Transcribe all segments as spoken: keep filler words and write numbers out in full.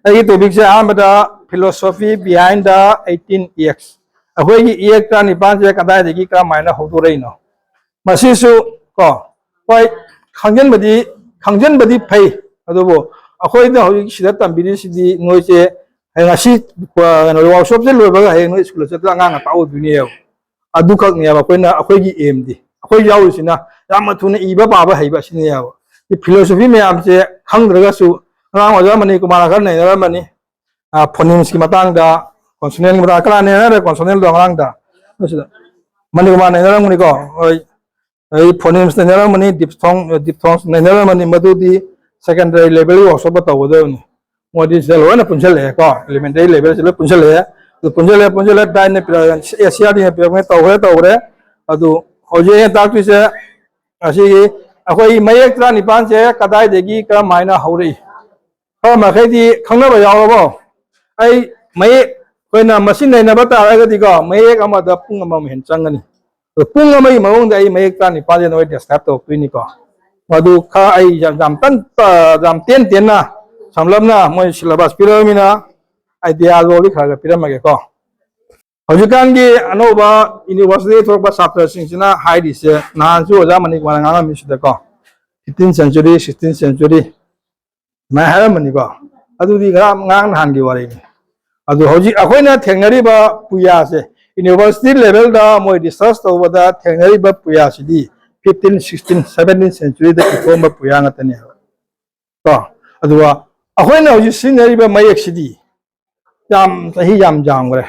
ꯑꯩꯒꯤ ꯇꯣꯄꯤꯛꯁꯦ ꯑꯍꯥꯟꯕꯗ philosophy behind the eighteen acts꯫ ꯑꯩꯈꯣꯏꯒꯤ ꯑꯦꯛ ꯇꯔꯥꯅꯤꯄꯥꯟꯁꯦ ꯀꯗꯥꯏꯗꯒꯤ ꯀꯔꯝꯍꯥꯏꯅ ꯍꯧꯗꯣꯔꯛꯏꯅꯣ? ꯃꯁꯤꯁꯨ ꯀꯣ, ꯍꯣꯏ, ꯈꯪꯖꯤꯟꯕꯗꯤ, ꯈꯪꯖꯤꯟꯕꯗꯤ ꯐꯩ, ꯑꯗꯨꯕꯨ ꯑꯩꯈꯣꯏꯅ ꯍꯧꯖꯤꯛ ꯁꯤꯗ ꯇꯝꯕꯤꯔꯤꯁꯤꯗꯤ ꯅꯣꯏꯁꯦ ꯍꯌꯦꯡ ꯉꯁꯤ, ꯑ, ꯀꯩꯅꯣ, ꯋꯥꯔꯛꯁꯣꯞꯁꯦ ꯂꯣꯏꯕꯒ ꯍꯌꯦꯡ ꯅꯣꯏ ꯁ꯭ꯀꯨꯜꯗ ꯆꯠꯄꯗ ꯑꯉꯥꯡ ꯉꯥꯛꯇ ꯑꯣꯏꯗꯣꯏꯅꯦꯕ꯫ ꯑꯗꯨꯈꯛꯅꯦꯕ ꯑꯩꯈꯣꯏꯅ, ꯑꯩꯈꯣꯏꯒꯤ ꯑꯦꯝꯗꯤ꯫ ꯑꯩꯈꯣꯏ ꯌꯥꯎꯔꯤꯁꯤꯅ ꯌꯥꯝꯅ ꯊꯨꯅ ꯏꯕ ꯄꯥꯕ ꯍꯩꯕ ꯑꯁꯤꯅꯦꯕ꯫ ꯁꯤ philosophy ꯃꯌꯥꯝꯁꯦ ꯈꯪꯗ꯭ꯔꯒꯁꯨ, ꯑꯉꯥꯡ ꯑꯣꯖꯥ ꯃꯅꯤ ꯀꯨꯃꯥꯔ ꯈꯔ ꯅꯩꯅꯔꯝꯃꯅꯤ꯫ ꯑ, phonemesꯀꯤ ꯃꯇꯥꯡꯗ, consonantꯀꯤ ꯃꯇꯥꯡꯗ ꯀꯅꯥ ꯅꯩꯅꯔꯦ? Consonantꯗꯣ ꯑꯉꯥꯡꯗ ꯃꯅꯤ ꯀꯨꯃꯥꯔ ꯅꯩꯅꯔꯝꯒꯅꯤꯀꯣ꯫ ꯍꯣꯏ, ꯑꯩ phonemes ꯅꯩꯅꯔꯝꯒꯅꯤ, diphthong, diphthongs ꯅꯩꯅꯔꯝꯒꯅꯤ, ꯃꯗꯨꯗꯤ secondary levelꯒꯤ workshopꯇ ꯇꯧꯒꯗꯕꯅꯤ꯫ ꯃꯣꯏꯗꯤ ꯁꯤꯗ ꯂꯣꯏꯅ ꯄꯨꯟꯁꯤꯜꯂꯛꯑꯦꯀꯣ, elementary levelꯁꯤ ꯂꯣꯏ ꯄꯨꯟꯁꯤꯜꯂꯛꯑꯦ꯫ ꯑꯗꯨ ꯄꯨꯟꯁꯤꯜꯂꯛꯑꯦ, ꯄꯨꯟꯁꯤꯜꯂꯛꯑꯦ, dietꯅ ꯄꯤꯔꯛꯑꯒ, ꯑꯦ, ꯁꯤ ꯑꯥꯔ ꯗꯤꯅ ꯄꯤꯔꯛꯄꯅꯦ, ꯇꯧꯈ꯭ꯔꯦ, ꯇꯧꯈ꯭ꯔꯦ꯫ ꯑꯗꯨ ꯍꯧꯖꯤꯛ ꯑꯩꯅ ꯇꯥꯛꯇꯣꯏꯁꯦ ꯑꯁꯤꯒꯤ ꯑꯩꯈꯣꯏ ꯃꯌꯦꯛ ꯇꯔꯥꯅꯤꯄꯥꯟꯁꯦ ꯀꯗꯥꯏꯗꯒꯤ ꯀꯔꯝꯍꯥꯏꯅ ꯍꯧꯔꯛꯏ? ꯈꯔ ꯃꯈꯩꯗꯤ ꯈꯪꯅꯕ ꯌꯥꯎꯔꯕꯣ? ꯑꯩ ꯃꯌꯦꯛ, ꯑꯩꯈꯣꯏꯅ ꯃꯁꯤ ꯅꯩꯅꯕ ꯇꯥꯔꯒꯗꯤꯀꯣ, ꯃꯌꯦꯛ ꯑꯃꯗ ꯄꯨꯡ ꯑꯃꯃꯨꯛ ꯍꯦꯟꯅ ꯆꯪꯒꯅꯤ꯫ ꯑꯗꯣ ꯄꯨꯡ ꯑꯃꯒꯤ ꯃꯅꯨꯡꯗ ꯑꯩ ꯃꯌꯦꯛ ꯇꯔꯥꯅꯤꯄꯥꯟꯁꯦ ꯅꯣꯏ describe ꯇꯧꯔꯛꯇꯣꯏꯅꯤꯀꯣ꯫ ꯃꯗꯨ ꯈꯔ ꯑꯩ ꯌꯥꯝ, ꯌꯥꯝ ꯇꯟ-, ꯌꯥꯝ ꯇꯦꯟ ꯇꯦꯟꯅ, ꯁꯝꯂꯞꯅ ꯃꯣꯏ syllabus ꯄꯤꯔꯛꯑꯃꯤꯅ ideaꯗꯣ ꯈꯔ ꯈꯔ ꯄꯤꯔꯝꯃꯒꯦꯀꯣ꯫ ꯍꯧꯖꯤꯛꯀꯥꯟꯒꯤ ꯑꯅꯧꯕ university ꯊꯣꯛꯂꯛꯄ ꯁꯥꯇ꯭ꯔꯁꯤꯡꯁꯤꯅ ꯍꯥꯏꯔꯤꯁꯦ, ꯅꯍꯥꯟꯁꯨ ꯑꯣꯖꯥ ꯃꯅꯤꯀꯨꯃꯥꯔꯅ ꯉꯥꯡꯉꯝꯃꯤ ꯁꯤꯗꯀꯣ, fifteenth century, sixteenth century, ꯁꯨꯃꯥꯏꯅ ꯍꯥꯏꯔꯝꯕꯅꯤꯀꯣ꯫ ꯑꯗꯨꯗꯤ ꯉꯔꯥꯡ, ꯉꯔꯥꯡ ꯅꯍꯥꯟꯒꯤ ꯋꯥꯔꯤꯅꯤ꯫ ꯑꯗꯨ ꯍꯧꯖꯤꯛ ꯑꯩꯈꯣꯏꯅ ꯊꯦꯡꯅꯔꯤꯕ ꯄꯨꯌꯥꯁꯦ, university levelꯗ ꯃꯣꯏ research ꯇꯧꯕꯗ ꯊꯦꯡꯅꯔꯤꯕ ꯄꯨꯌꯥꯁꯤꯗꯤ fifteen, sixteen, seventeenth centuryꯗ ꯏꯊꯣꯛꯑꯝꯕ ꯄꯨꯌꯥ ꯉꯥꯛꯇꯅꯦꯕ꯫ ꯀꯣ? ꯑꯗꯨꯒ ꯑꯩꯈꯣꯏꯅ ꯍꯧꯖꯤꯛ ꯁꯤꯖꯤꯟꯅꯔꯤꯕ ꯃꯌꯦꯛꯁꯤꯗꯤ ꯌꯥꯝ, ꯆꯍꯤ ꯌꯥꯝ ꯌꯥꯝꯈ꯭ꯔꯦ꯫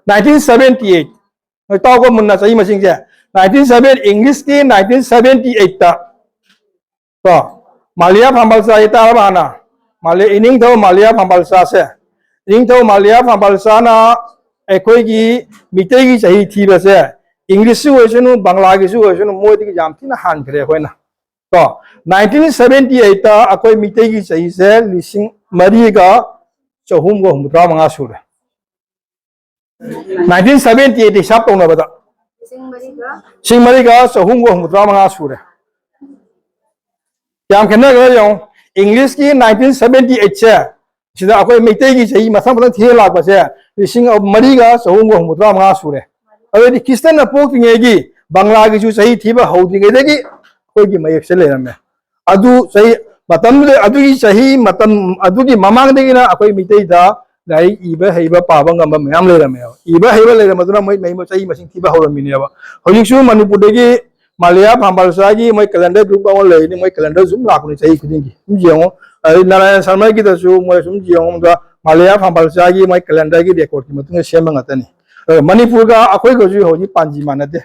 Nineteen seventy eight, ꯅꯣꯏ ꯇꯥꯎꯀꯣ ꯃꯨꯟꯅ, ꯆꯍꯤ ꯃꯁꯤꯡꯁꯦ꯫ Nineteen seven, Englishꯀꯤ nineteen seventy eightꯇ, ꯀꯣ, ꯃꯥꯂꯤꯌꯥ ꯐꯝꯕꯥꯜꯆꯥ ꯇꯥꯔꯕ ꯍꯥꯟꯅ? ꯃꯥꯂꯦ-, ꯏꯅꯤꯡꯊꯧ ꯃꯥꯂꯤꯌꯥ ꯐꯝꯕꯥꯜꯆꯥꯁꯦ, ꯏꯅꯤꯡꯊꯧ ꯃꯥꯂꯤꯌꯥ ꯐꯝꯕꯥꯜꯆꯥꯅ ꯑꯩꯈꯣꯏꯒꯤ ꯃꯤꯇꯩꯒꯤ ꯆꯍꯤ ꯊꯤꯕꯁꯦ, Englishꯁꯨ ꯑꯣꯏꯁꯅꯨ, ꯕꯪꯂꯥꯒꯤꯁꯨ ꯑꯣꯏꯁꯅꯨ, ꯃꯣꯏꯗꯒꯤ ꯌꯥꯝ ꯊꯤꯅ ꯍꯥꯟꯈ꯭ꯔꯦ ꯑꯩꯈꯣꯏꯅ꯫ ꯀꯣ, nineteen seventy eightꯇ ꯑꯩꯈꯣꯏ ꯃꯤꯇꯩꯒꯤ ꯆꯍꯤꯁꯦ ꯂꯤꯁꯤꯡ ꯃꯔꯤꯒ ꯆꯍꯨꯝꯒ ꯍꯨꯝꯐꯨꯇꯔꯥ ꯃꯉꯥ ꯁꯨꯔꯦ꯫ Nineteen seventy eight ꯍꯤꯁꯥꯕ ꯇꯧꯅꯕꯗ ꯂꯤꯁꯤꯡ ꯃꯔꯤꯒ ꯆꯍꯨꯝꯒ ꯍꯨꯝꯐꯨꯇꯔꯥ ꯃꯉꯥ ꯁꯨꯔꯦ꯫ ꯌꯥꯝ ꯈꯦꯠꯅꯈ꯭ꯔꯦ ꯌꯦꯡꯉꯨ꯫ Englishꯀꯤ nineteen seventy eightꯁꯦ ꯁꯤꯗ ꯑꯩꯈꯣꯏ ꯃꯩꯇꯩꯒꯤ ꯆꯍꯤ ꯃꯊꯪ ꯃꯊꯪ ꯊꯤꯔ ꯂꯥꯛꯄꯁꯦ ꯂꯤꯁꯤꯡ ꯃꯔꯤꯒ ꯆꯍꯨꯝꯒ ꯍꯨꯝꯐꯨꯇꯔꯥ ꯃꯉꯥ ꯁꯨꯔꯦ꯫ ꯑꯗꯨꯗꯤ ꯈ꯭ꯔꯤꯁꯇꯟꯅ ꯄꯣꯛꯇ꯭ꯔꯤꯉꯩꯒꯤ ꯕꯪꯂꯥꯒꯤꯁꯨ ꯆꯍꯤ ꯊꯤꯕ ꯍꯧꯗ꯭ꯔꯤꯉꯩꯗꯒꯤ ꯑꯩꯈꯣꯏꯒꯤ ꯃꯌꯦꯛꯁꯦ ꯂꯩꯔꯝꯃꯦ꯫ ꯑꯗꯨ ꯆꯍꯤ ꯃꯇꯝꯗꯨꯗ, ꯑꯗꯨꯒꯤ ꯆꯍꯤ ꯃꯇꯝ ꯑꯗꯨꯒꯤ ꯃꯃꯥꯡꯗꯒꯤꯅ ꯑꯩꯈꯣꯏ ꯃꯤꯇꯩꯗ ꯂꯥꯏꯔꯤꯛ ꯏꯕ ꯍꯩꯕ ꯄꯥꯕ ꯉꯝꯕ ꯃꯌꯥꯝ ꯂꯩꯔꯝꯃꯦꯕ꯫ ꯏꯕ ꯍꯩꯕ ꯂꯩꯔꯝꯕꯗꯨꯅ ꯃꯣꯏ ꯃꯍꯩ ꯆꯍꯤ ꯃꯁꯤꯡ ꯊꯤꯕ ꯍꯧꯔꯝꯃꯤꯅꯦꯕ꯫ ꯍꯧꯖꯤꯛꯁꯨ ꯃꯅꯤꯄꯨꯔꯗꯒꯤ ꯃꯥꯂꯤꯌꯥ ꯐꯥꯝꯕꯥꯜꯆꯥꯒꯤ ꯃꯣꯏ calendar group ꯑꯃ ꯂꯩꯔꯤꯅꯤ, ꯃꯣꯏ calendar ꯁꯨꯝ ꯂꯥꯛꯄꯅꯤ ꯆꯍꯤ ꯈꯨꯗꯤꯡꯒꯤ꯫ ꯁꯨꯝ ꯌꯦꯡꯉꯣ, ꯑꯗꯩ ꯅꯥꯔꯥꯌꯟ ꯁꯔꯃꯒꯤꯗꯁꯨ ꯃꯣꯏ ꯁꯨꯝ ꯌꯦꯡꯉꯣ, ꯃꯥꯂꯤꯌꯥ ꯐꯥꯝꯕꯥꯜꯆꯥꯒꯤ ꯃꯣꯏ calendar ꯒꯤ record ꯀꯤ ꯃꯇꯨꯡ ꯏꯟꯅ ꯁꯦꯝꯕ ꯉꯥꯛꯇꯅꯤ꯫ ꯑꯗꯣ ꯃꯅꯤꯄꯨꯔꯒ ꯑꯩꯈꯣꯏꯒꯁꯨ ꯍꯧꯖꯤꯛ ꯄꯥꯟꯖꯤ ꯃꯥꯟꯅꯗꯦ꯫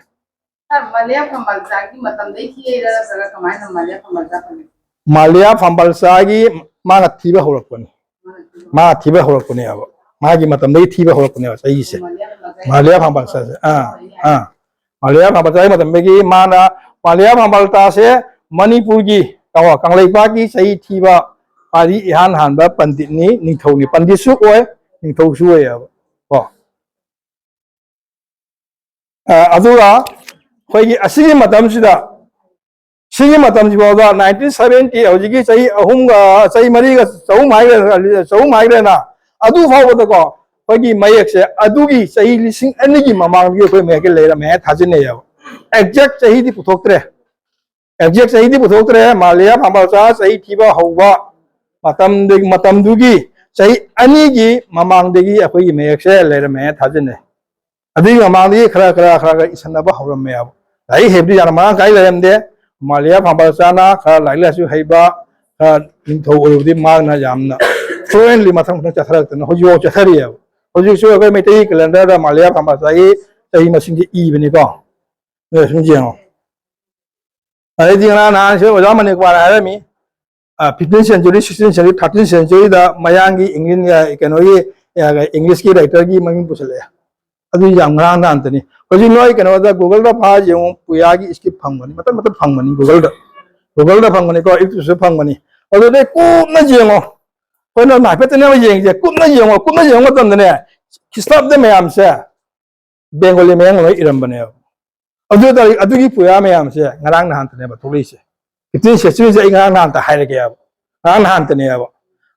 ꯁꯥꯔ, ꯃꯥꯂꯤꯌꯥ ꯐꯝꯕꯥꯜꯆꯥꯒꯤ ꯃꯇꯝꯗꯩ ꯊꯤꯔꯤꯔꯥ ꯅꯠꯇ꯭ꯔꯒ ꯀꯃꯥꯏꯅ ꯃꯥꯂꯤꯌꯥ ꯐꯝꯕꯥꯜꯆꯥ ꯐꯪꯉꯤ? ꯃꯥꯂꯤꯌꯥ ꯐꯝꯕꯥꯜꯆꯥꯒꯤ ꯃꯥꯅ ꯊꯤꯕ ꯍꯧꯔꯛꯄꯅꯤ꯫ ꯃꯥꯅ ꯊꯤꯕ ꯃꯥ ꯊꯤꯕ ꯍꯧꯔꯛꯄꯅꯦꯕ꯫ ꯃꯥꯒꯤ ꯃꯇꯝꯗꯒꯤ ꯊꯤꯕ ꯍꯧꯔꯛꯄꯅꯦꯕ ꯆꯍꯤꯁꯦ꯫ ꯃꯥꯂꯤꯌꯥ ꯐꯝꯕꯥꯜꯆꯥꯒꯤ ꯃꯥꯂꯤꯌꯥ ꯐꯝꯕꯥꯜꯆꯥꯁꯦ꯫ ꯑꯥ, ꯑꯥ꯫ ꯃꯥꯂꯤꯌꯥ ꯐꯝꯕꯥꯜꯆꯥꯒꯤ ꯃꯇꯝꯗꯒꯤ ꯃꯥꯅ, ꯃꯥꯂꯤꯌꯥ ꯐꯝꯕꯥꯜꯆꯥꯁꯦ ꯃꯅꯤꯄꯨꯔꯒꯤ, ꯀꯣ, ꯀꯪꯂꯩꯄꯥꯛꯀꯤ ꯆꯍꯤ ꯊꯤꯕ ꯄꯥꯔꯤ ꯏꯍꯥꯟ ꯍꯥꯟꯕ ꯄꯟꯗꯤꯠꯅꯤ, ꯅꯤꯡꯊꯧꯅꯤ꯫ ꯄꯟꯗꯤꯠꯁꯨ ꯑꯣꯏ, ꯅꯤꯡꯊꯧꯁꯨ ꯑꯣꯏꯌꯦꯕ꯫ ꯀꯣ꯫ ꯑ, ꯑꯗꯨꯒ ꯑꯩꯈꯣꯏꯒꯤ ꯑꯁꯤꯒꯤ ꯃꯇꯝꯁꯤꯗ, ꯁꯤꯒꯤ ꯃꯇꯝꯁꯤꯐꯥꯎꯗ nineteen seventy, ꯍꯧꯖꯤꯛꯀꯤ ꯆꯍꯤ ꯑꯍꯨꯝꯒ, ꯆꯍꯤ ꯃꯔꯤꯒ ꯆꯍꯨꯝ ꯍꯥꯏꯈ꯭ꯔꯦ, ꯆꯍꯨꯝ ꯍꯥꯏꯈ꯭ꯔꯦꯅ, ꯑꯗꯨ ꯐꯥꯎꯕꯗꯀꯣ ꯑꯩꯈꯣꯏꯒꯤ ꯃꯌꯦꯛꯁꯦ ꯑꯗꯨꯒꯤ ꯆꯍꯤ ꯂꯤꯁꯤꯡ ꯑꯅꯤꯒꯤ ꯃꯃꯥꯡꯗꯒꯤ ꯑꯩꯈꯣꯏ ꯃꯌꯦꯛꯁꯦ ꯂꯩꯔꯝꯃꯦ ꯍꯥꯏꯅ ꯊꯥꯖꯅꯩꯌꯦꯕ꯫ Exact ꯆꯍꯤꯗꯤ ꯄꯨꯊꯣꯛꯇ꯭ꯔꯦ꯫ Exact ꯆꯍꯤꯗꯤ ꯄꯨꯊꯣꯛꯇ꯭ꯔꯦ꯫ ꯃꯥꯂꯤꯌꯥ ꯐꯝꯕꯥꯜꯆꯥ ꯆꯍꯤ ꯊꯤꯕ ꯍꯧꯕ ꯃꯇꯝꯗꯒꯤ, ꯃꯇꯝꯗꯨꯒꯤ ꯆꯍꯤ ꯑꯅꯤꯒꯤ ꯃꯃꯥꯡꯗꯒꯤ ꯑꯩꯈꯣꯏꯒꯤ ꯃꯌꯦꯛꯁꯦ ꯂꯩꯔꯝꯃꯦ ꯊꯥꯖꯅꯩ꯫ ꯑꯗꯨꯒꯤ ꯃꯃꯥꯡꯗꯒꯤ ꯈꯔ, ꯈꯔ, ꯈꯔ, ꯈꯔ ꯏꯁꯟꯅꯕ ꯍꯧꯔꯝꯃꯦꯕ꯫ ꯂꯥꯏꯔꯤꯛ ꯍꯩꯕꯗꯤ ꯌꯥꯝꯅ ꯃꯔꯥꯡ ꯀꯥꯏ ꯂꯩꯔꯝꯗꯦ꯫ ꯃꯥꯂꯤꯌꯥ ꯐꯝꯕꯥꯜꯆꯥꯅ ꯈꯔ ꯂꯥꯏꯔꯤꯛ ꯂꯥꯏꯁꯨ ꯍꯩꯕ, ꯈꯔ ꯅꯤꯡꯊꯧ ꯑꯣꯏꯔꯨꯕꯗꯤ ꯃꯥꯅ ꯌꯥꯝꯅ fluently ꯃꯊꯪ ꯃꯊꯪ ꯆꯠꯊꯔꯛꯇꯅ ꯍꯧꯖꯤꯛꯐꯥꯎ ꯆꯠꯊꯔꯤꯑꯕ꯫ ꯍꯧꯖꯤꯛꯁꯨ ꯑꯩꯈꯣꯏ ꯃꯩꯇꯩꯒꯤ calendar ꯗ ꯃꯥꯂꯤꯌꯥ ꯐꯝꯕꯥꯜꯆꯥꯒꯤ ꯆꯍꯤ ꯃꯁꯤꯡꯁꯦ ꯏꯕꯅꯤꯀꯣ꯫ ꯅꯣꯏ ꯁꯨꯝ ꯌꯦꯡꯉꯣ꯫ ꯑꯗꯩꯗꯤ ꯉꯔꯥꯡ ꯅꯍꯥꯟꯁꯦ ꯑꯣꯖꯥ ꯃꯅꯤꯀꯨꯃꯥꯔꯅ ꯍꯥꯏꯔꯝꯃꯤ, ꯑ, fifteen century, sixteen century, thirteen century ꯗ ꯃꯌꯥꯡꯒꯤ, England, ꯑ, ꯀꯩꯅꯣꯒꯤ, ꯑ, English ꯀꯤ writer ꯒꯤ ꯃꯃꯤꯡ ꯄꯨꯁꯜꯂꯛꯑꯦ꯫ ꯑꯗꯨ ꯌꯥꯝ ꯉꯔꯥꯡ ꯅꯍꯥꯟꯇꯅꯤ꯫ ꯍꯧꯖꯤꯛ ꯅꯣꯏ ꯀꯩꯅꯣꯗ Google ꯗ ꯐꯥ ꯌꯦꯡꯉꯨ, ꯄꯨꯌꯥꯒꯤ script ꯐꯪꯕꯅꯤ, ꯃꯇꯠ ꯃꯇꯠ ꯐꯪꯕꯅꯤ Google ꯗ꯫ Google ꯗ ꯐꯪꯕꯅꯤꯀꯣ, YouTube ꯁꯨ ꯐꯪꯕꯅꯤ꯫ ꯑꯗꯨꯗꯩ ꯀꯨꯞꯅ ꯌꯦꯡꯉꯣ꯫ ꯑꯩꯈꯣꯏꯅ ꯍꯥꯏꯐꯦꯠꯇꯅꯦꯕ ꯌꯦꯡꯉꯤꯁꯦ, ꯀꯨꯞꯅ ꯌꯦꯡꯉꯣ, ꯀꯨꯞꯅ ꯌꯦꯡꯕ ꯃꯇꯝꯗꯅꯦ, ꯈ꯭ꯔꯤꯁꯇꯥꯕꯗ ꯃꯌꯥꯝꯁꯦ Bengali ꯃꯌꯥꯡꯅ ꯂꯣꯏ ꯏꯔꯝꯕꯅꯦꯕ꯫ ꯑꯗꯨ ꯑꯣꯏ ꯇꯥꯔꯗꯤ ꯑꯗꯨꯒꯤ ꯄꯨꯌꯥ ꯃꯌꯥꯝꯁꯦ ꯉꯔꯥꯡ ꯅꯍꯥꯟꯇꯅꯦꯕ ꯊꯣꯛꯂꯛꯏꯁꯦ꯫ Fifteen century ꯁꯦ ꯑꯩ ꯉꯔꯥꯡ ꯅꯍꯥꯟꯇ ꯍꯥꯏꯔꯒꯦꯕ꯫ ꯉꯔꯥꯡ ꯅꯍꯥꯟꯇꯅꯦꯕ꯫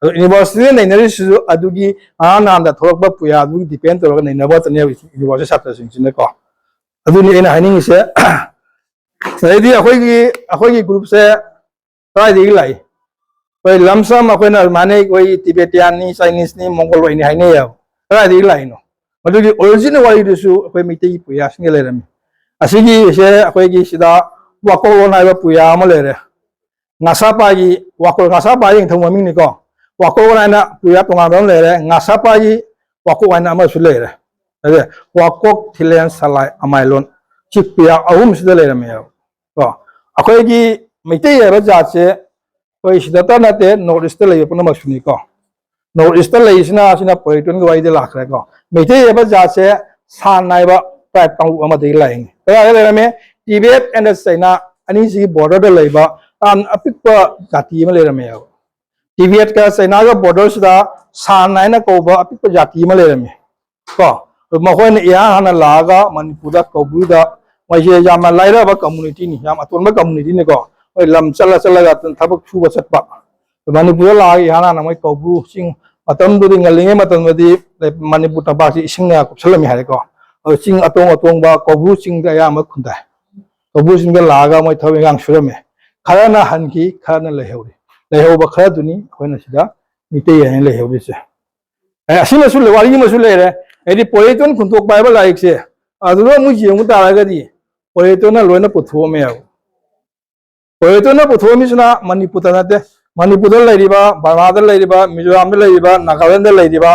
ꯑꯗꯣ ꯌꯨꯅꯤꯚꯔꯁꯤꯇꯤꯗ ꯅꯩꯅꯔꯤꯁꯤꯁꯨ ꯑꯗꯨꯒꯤ ꯉꯔꯥꯡ ꯅꯍꯥꯟꯗ ꯊꯣꯛꯂꯛꯄ ꯄꯨꯌꯥ ꯑꯗꯨꯒꯤ ꯗꯤꯄꯦꯟ ꯇꯧꯔꯒ ꯅꯩꯅꯕ ꯉꯥꯛꯇꯅꯦꯕ ꯌꯨꯅꯤꯚꯔꯁꯤꯇꯤ ꯁꯥꯇ꯭ꯔꯁꯤꯡꯁꯤꯅꯀꯣ꯫ ꯑꯗꯨꯅꯤ ꯑꯩꯅ ꯍꯥꯏꯅꯤꯡꯉꯤꯁꯦ꯫ ꯑꯗꯩꯗꯤ ꯑꯩꯈꯣꯏꯒꯤ ꯑꯩꯈꯣꯏꯒꯤ ꯒ꯭ꯔꯨꯞꯁꯦ ꯀꯗꯥꯏꯗꯒꯤ ꯂꯥꯛꯏ? ꯑꯩꯈꯣꯏ ꯂꯝꯁꯝ ꯑꯩꯈꯣꯏꯅ ꯑꯗꯨꯃꯥꯏꯅ ꯑꯩꯈꯣꯏ ꯇꯤꯕꯦꯇꯤꯌꯥꯟꯅꯤ, ꯆꯥꯏꯅꯤꯁꯅꯤ, ꯃꯣꯡꯒꯣꯂꯣꯏꯅꯤ ꯍꯥꯏꯅꯩꯌꯦꯕ꯫ ꯀꯗꯥꯏꯗꯒꯤ ꯂꯥꯛꯏꯅꯣ? ꯃꯗꯨꯒꯤ ꯑꯣꯔꯤꯖꯤꯟ ꯋꯥꯔꯤꯗꯨꯁꯨ ꯑꯩꯈꯣꯏ ꯃꯩꯇꯩꯒꯤ ꯄꯨꯌꯥꯁꯤꯡꯗ ꯂꯩꯔꯝꯃꯤ꯫ ꯑꯁꯤꯒꯤꯁꯦ ꯑꯩꯈꯣꯏꯒꯤ ꯁꯤꯗ ꯋꯥꯀꯣꯛꯂꯣꯟ ꯍꯥꯏꯕ ꯄꯨꯌꯥ ꯑꯃ ꯂꯩꯔꯦ꯫ ꯉꯥꯁꯥꯄꯥꯒꯤ ꯋꯥꯀꯣꯛ, ꯉꯥꯁꯥꯄꯥ ꯍꯥꯏ ꯅꯤꯡꯊꯧ ꯃꯃꯤꯡꯅꯤꯀꯣ꯫ ꯋꯥꯀꯣꯛꯂꯣꯟ ꯍꯥꯏꯅ ꯄꯨꯌꯥ ꯇꯣꯉꯥꯟꯕ ꯑꯃ ꯂꯩꯔꯦ꯫ ꯉꯥꯁꯥꯄꯥꯒꯤ ꯋꯥꯀꯣꯛ ꯍꯥꯏꯅ ꯑꯃꯁꯨ ꯂꯩꯔꯦ꯫ ꯑꯗ ꯋꯥꯀꯣꯛ, ꯊꯤꯂꯦꯟ, ꯁꯂꯥꯏ, ꯑꯃꯥꯏꯂꯣꯟ, ꯁꯤ ꯄꯨꯌꯥ ꯑꯍꯨꯝꯁꯤꯗ ꯂꯩꯔꯝꯃꯦꯕ꯫ ꯀꯣ, ꯑꯩꯈꯣꯏꯒꯤ ꯃꯩꯇꯩ ꯍꯥꯏꯕ ꯖꯥꯠꯁꯦ ꯑꯩꯈꯣꯏ ꯁꯤꯗꯇ ꯅꯠꯇꯦ, ꯅꯣꯔꯠ ꯏꯁꯇ ꯂꯩꯕ ꯄꯨꯝꯅꯃꯛꯁꯨꯅꯤꯀꯣ꯫ ꯅꯣꯔꯠ ꯏꯁꯇ ꯂꯩꯔꯤꯁꯤꯅ, ꯑꯁꯤꯅ ꯄꯣꯏꯔꯩꯇꯣꯟꯒꯤ ꯋꯥꯔꯤꯗ ꯂꯥꯛꯈ꯭ꯔꯦꯀꯣ꯫ ꯃꯩꯇꯩ ꯍꯥꯏꯕ ꯖꯥꯠꯁꯦ ꯁꯥꯟ ꯍꯥꯏꯕ ꯇ꯭ꯔꯥꯏꯕ ꯀꯥꯡꯂꯨꯞ ꯑꯃꯗꯒꯤ ꯂꯥꯛꯏꯅꯤ꯫ ꯀꯗꯥꯏꯗ ꯂꯩꯔꯝꯃꯦ? ꯇꯤꯕꯦꯠ ꯑꯦꯟ ꯆꯩꯅꯥ ꯑꯅꯤꯁꯤꯒꯤ ꯕꯣꯔꯗꯔꯗ ꯂꯩꯕ ꯌꯥꯝꯅ ꯑꯄꯤꯛꯄ ꯖꯥꯇꯤ ꯑꯃ ꯂꯩꯔꯝꯃꯦꯕ꯫ ꯇꯤꯕꯦꯠꯀ ꯆꯩꯅꯥꯒ ꯕꯣꯔꯗꯔꯁꯤꯗ ꯁꯥꯟ ꯍꯥꯏꯅ ꯀꯧꯕ ꯑꯄꯤꯛꯄ ꯖꯥꯇꯤ ꯑꯃ ꯂꯩꯔꯝꯃꯤ꯫ ꯀꯣ, ꯃꯈꯣꯏꯅ ꯏꯍꯥꯟ ꯍꯥꯟꯅ ꯂꯥꯛꯑꯒ ꯃꯅꯤꯄꯨꯔꯗ, ꯀꯧꯕ꯭ꯔꯨꯗ, ꯃꯣꯏꯁꯦ ꯌꯥꯝꯅ ꯂꯥꯏꯔꯕ ꯀꯝꯃꯨꯅꯤꯇꯤꯅꯤ, ꯌꯥꯝ ꯑꯇꯣꯟꯕ ꯀꯝꯃꯨꯅꯤꯇꯤꯅꯤꯀꯣ꯫ ꯃꯣꯏ ꯂꯝ ꯆꯠꯂ ꯆꯠꯂꯒ ꯊꯕꯛ ꯁꯨꯕ ꯆꯠꯄ꯫ ꯃꯅꯤꯄꯨꯔꯗ ꯂꯥꯛꯑꯒ ꯏꯍꯥꯟ ꯍꯥꯟꯅ ꯃꯣꯏ ꯀꯧꯕ꯭ꯔꯨ ꯆꯤꯡ, ꯃꯇꯝꯗꯨꯗꯤ ꯉꯜꯂꯤꯉꯩ ꯃꯇꯝꯗꯗꯤ ꯃꯅꯤꯄꯨꯔ ꯇꯝꯄꯥꯛꯁꯤ ꯏꯁꯤꯡꯅ ꯀꯨꯞꯁꯜꯂꯝꯃꯤ ꯍꯥꯏꯔꯦꯀꯣ꯫ ꯑꯗꯨ ꯆꯤꯡ ꯑꯇꯣꯡ ꯑꯇꯣꯡꯕ ꯀꯧꯕ꯭ꯔꯨ ꯆꯤꯡꯗ ꯑꯌꯥꯝꯕ ꯈꯨꯟꯗꯥꯏ꯫ ꯀꯧꯕ꯭ꯔꯨ ꯆꯤꯡꯗ ꯂꯥꯛꯑꯒ ꯃꯣꯏ ꯊꯕꯛ ꯏꯟꯈꯥꯡ ꯁꯨꯔꯝꯃꯦ꯫ ꯈꯔꯅ ꯍꯟꯈꯤ, ꯈꯔꯅ ꯂꯩꯍꯧꯔꯤ꯫ ꯂꯩꯍꯧꯕ ꯈꯔꯗꯨꯅꯤ ꯑꯩꯈꯣꯏꯅ ꯁꯤꯗ ꯃꯤꯇꯩ ꯍꯥꯏꯅ ꯂꯩꯍꯧꯔꯤꯁꯦ꯫ ꯑꯦ, ꯑꯁꯤꯃꯁꯨ ꯂꯩ, ꯋꯥꯔꯤ ꯑꯃꯁꯨ ꯂꯩꯔꯦ꯫ ꯍꯥꯏꯗꯤ ꯄꯣꯏꯔꯩꯇꯣꯟ ꯈꯨꯟꯇꯣꯛꯄ ꯍꯥꯏꯕ ꯂꯥꯏꯔꯤꯛꯁꯦ ꯑꯗꯨꯗ ꯑꯃꯨꯛ ꯌꯦꯡꯕ ꯇꯥꯔꯒꯗꯤ ꯄꯣꯏꯔꯩꯇꯣꯟꯅ ꯂꯣꯏꯅ ꯄꯨꯊꯣꯛꯑꯝꯃꯦꯕ꯫ ꯄꯣꯏꯔꯩꯇꯣꯟꯅ ꯄꯨꯊꯣꯛꯑꯝꯃꯤꯁꯤꯅ ꯃꯅꯤꯄꯨꯔꯗ ꯅꯠꯇꯦ, ꯃꯅꯤꯄꯨꯔꯗ ꯂꯩꯔꯤꯕ, ꯕꯔꯃꯥꯗ ꯂꯩꯔꯤꯕ, ꯃꯤꯖꯣꯔꯥꯝꯗ ꯂꯩꯔꯤꯕ, ꯅꯥꯒꯥꯂꯦꯟꯗ ꯂꯩꯔꯤꯕ,